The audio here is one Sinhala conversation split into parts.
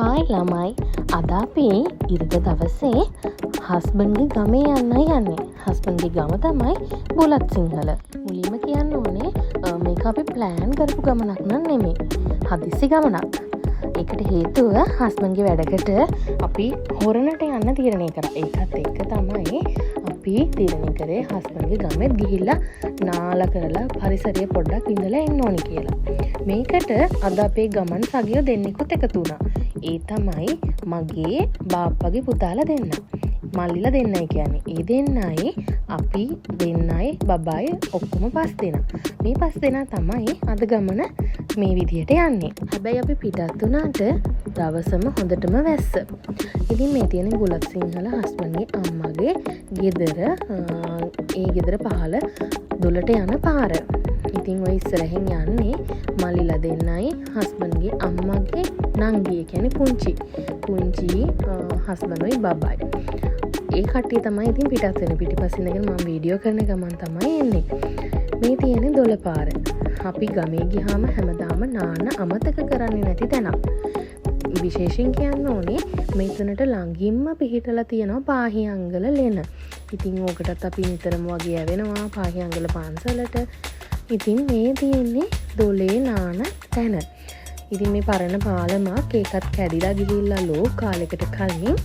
හායි ළමයි, අද අපි ඉරිදා දවසේ හස්බන්ඩ්ගේ ගමේ යන්නයි යන්නේ. හස්බන්ඩ්ගේ ගම තමයි බුලත් සිංහල. මුලින්ම කියන්න ඕනේ, මේක අපි ප්ලෑන් කරපු ගමනක් නම් නෙමෙයි. හදිසි ගමනක්. ඒකට හේතුව හස්බන්ඩ්ගේ වැඩකට අපි හොරණට යන්න තීරණය කරා. ඒකත් එක්ක තමයි අපි තීරණය කරේ හස්බන්ඩ්ගේ ගමෙත් ගිහිල්ලා නාලා කරලා පරිසරය පොඩ්ඩක් විඳලා එන්න ඕනි කියලා. මේකට අද අපේ ගමන් සගයෝ දෙන්නෙකුත් එකතු වුණා. ඒ තමයි මගේ බාප්පගේ පුතාලා දෙන්න. මල්ලිලා දෙන්නයි කියන්නේ. ඒ දෙන්නයි අපි දෙන්නයි බබායි ඔක්කොම පස් දෙනා. මේ පස් දෙනා තමයි අද ගමන මේ විදිහට යන්නේ. හැබැයි අපි පිටත් වුණාට දවසම හොඳටම වැස්ස. ඉතින් මේ තියෙන බුලත් සිංහල හස්බන්ඩ්ගේ අම්මගේ ගෙදර, ඒ ගෙදර පහළ දොලට යන පාර. ඉතින් ඔය ඉස්සරහින් යන්නේ මල්ලිලා දෙන්නයි හස්බන්ඩ්ගේ අම්මගේ නංගි, ඒ කියන්නේ පුංචි. පුංචි හස්බන්ඩ්යි බබායි. ඒ කට්ටිය තමයි ඉතින් පිටත් වෙන්නේ. පිටිපස්සේ ඉඳගෙන මම වීඩියෝ කරන ගමන් තමයි එන්නේ. මේ තියෙන්නේ දොළ පාර. අපි ගමේ ගියාම හැමදාම නාන්න අමතක කරන්නේ නැති තැනක්. විශේෂයෙන් කියන්න ඕනේ, මෙතනට ළඟින්ම පිහිටලා තියෙනවා පාහියංගල ලෙන. ඉතින් ඕකටත් අපි නිතරම වගේ යැවෙනවා පාහියංගල පන්සලට. ඉතින් මේ තියෙන්නේ දොලේ නාන තැන. ඉතින් මේ පරණ පාලමක්, ඒකත් කැඩිලා ගිහිල්ලා ලෝ කාලෙකට කලින්.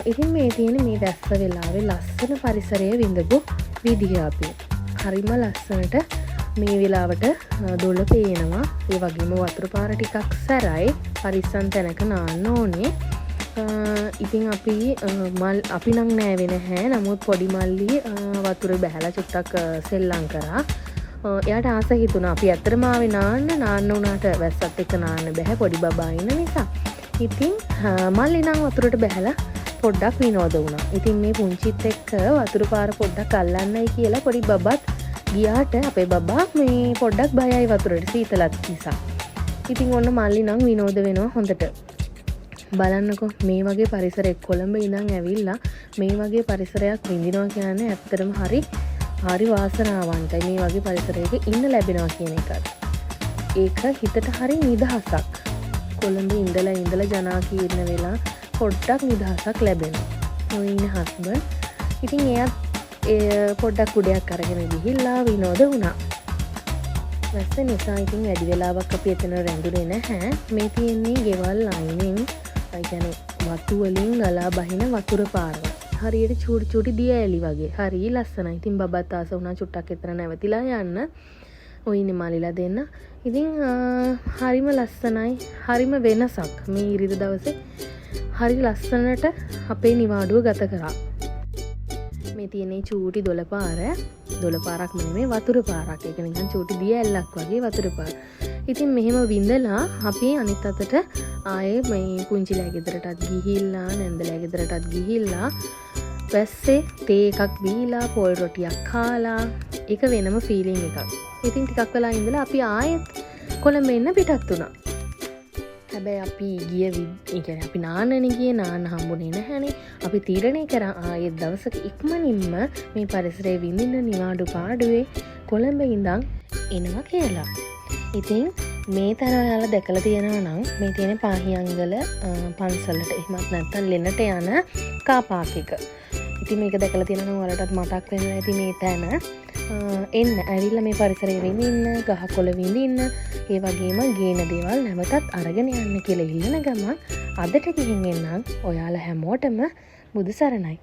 ඉතින් මේ තියෙන මේ වැස්ස වෙලාවේ ලස්සන පරිසරය විඳපු විදිහ අපි. හරිම ලස්සනට මේ වෙලාවට දොළ පේනවා. ඒ වගේම වතුර පාර ටිකක් සැරයි. පරිස්සම් තැනක නාන්න ඕනේ. ඉතින් අපි මල් අපි නම් නෑවේ නැහැ. නමුත් පොඩි මල්ලි වතුරේ බැහැලා චුට්ටක් සෙල්ලම් කරා. එයාට ආස හිතුණා. අපි ඇත්තටම ආවේ නාන්න. නාන්න වුණාට වැස්සත් එක්ක නාන්න බැහැ පොඩි බබා ඉන්න නිසා. ඉතින් මල්ලි නම් වතුරට බැහැලා පොඩ්ඩක් විනෝද වුණා. ඉතින් මේ පුංචිත් එක්ක වතුර පාර පොඩ්ඩක් අල්ලන්නයි කියලා පොඩි බබත් ගියාට අපේ බබා මේ පොඩ්ඩක් බයයි වතුරට, සීතලත් නිසා. ඉතින් ඔන්න මල්ලි නම් විනෝද වෙනවා හොඳට. බලන්නකෝ, මේ වගේ පරිසරයක්, කොළඹ ඉඳන් ඇවිල්ලා මේ වගේ පරිසරයක් විඳිනවා කියන්නේ ඇත්තටම හරි හරි වාසනාවන්තයි මේ වගේ පරිසරයක ඉන්න ලැබෙනවා කියන එකත්. ඒක හිතට හරි නිදහසක්. කොළඹ ඉඳලා ඉඳලා ජනාකීර්ණ වෙලා පොඩ්ඩක් නිදහසක් ලැබෙනවා. ඔය ඉන්න හස්බන්ඩ්. ඉතින් එයත් ඒ පොඩ්ඩක් කුඩයක් අරගෙන ගිහිල්ලා විනෝද වුණා. වැස්ස නිසා ඉතින් වැඩි වෙලාවක් අපි එතන රැඳුනේ නැහැ. මේ තියෙන්නේ ගෙවල් අයිනෙන්, ඒ කියන්නේ වතු වලින් ගලා බහින වතුර පාරවල්. හරියට චූටි චූටි දිය ඇලි වගේ. හරි ලස්සනයි. ඉතින් බබත් ආස වුණා චුට්ටක් එතන නැවතිලා යන්න. ඔය ඉන්නේ මල්ලිලා දෙන්න. ඉතින් හරිම ලස්සනයි. හරිම වෙනසක්. මේ ඉරිදා දවසේ හරි ලස්සනට අපේ නිවාඩුව ගත කරා. මේ තියෙන්නේ චූටි දොළ පාර. දොළ පාරක්ම නෙමෙයි, වතුර පාරක්. ඒක නිකන් චූටි දිය ඇල්ලක් වගේ වතුර පාර. ඉතින් මෙහෙම විඳලා අපි අනිත් අතට ආයේ මේ පුංචිලා ගෙදරටත් ගිහිල්ලා නැන්දලා ගෙදරටත් ගිහිල්ලා වැස්සේ තේ එකක් බීලා පොල් රොටියක් කාලා ඒක වෙනම ෆීලිං එකක්. ඉතින් ටිකක් වෙලා ඉඳලා අපි ආයෙත් කොළඹ එන්න පිටත් වුණා. හැබැයි අපි ගිය ඒ කියන්නේ අපි නාන්නනේ ගියේ, නාන්න හම්බුනේ නැහැනේ. අපි තීරණය කරා ආයෙත් දවසක ඉක්මනින්ම මේ පරිසරය විඳින්න නිවාඩු පාඩුවේ කොළඹ ඉඳන් එනවා කියලා. ඉතින් මේ තැන ඔයාලා දැකලා තියෙනවා නම් මේ තියෙන පාහියංගල පන්සලට එහෙමත් නැත්නම් ලෙනට යන කා පාක් එක. ඉතින් මේක දැකලා තියෙනවා නම් ඔයාලටත් මතක් වෙනවා ඇති මේ තැන. එන්න ඇවිල්ලා මේ පරිසරය විඳින්න, ගහකොළ විඳින්න, ඒ වගේම ගේන දේවල් නැවතත් අරගෙන යන්න කියලා ඉල්ලන ගමන් අදට ගිහින් එන්නම්. ඔයාලා හැමෝටම බුදු සරණයි.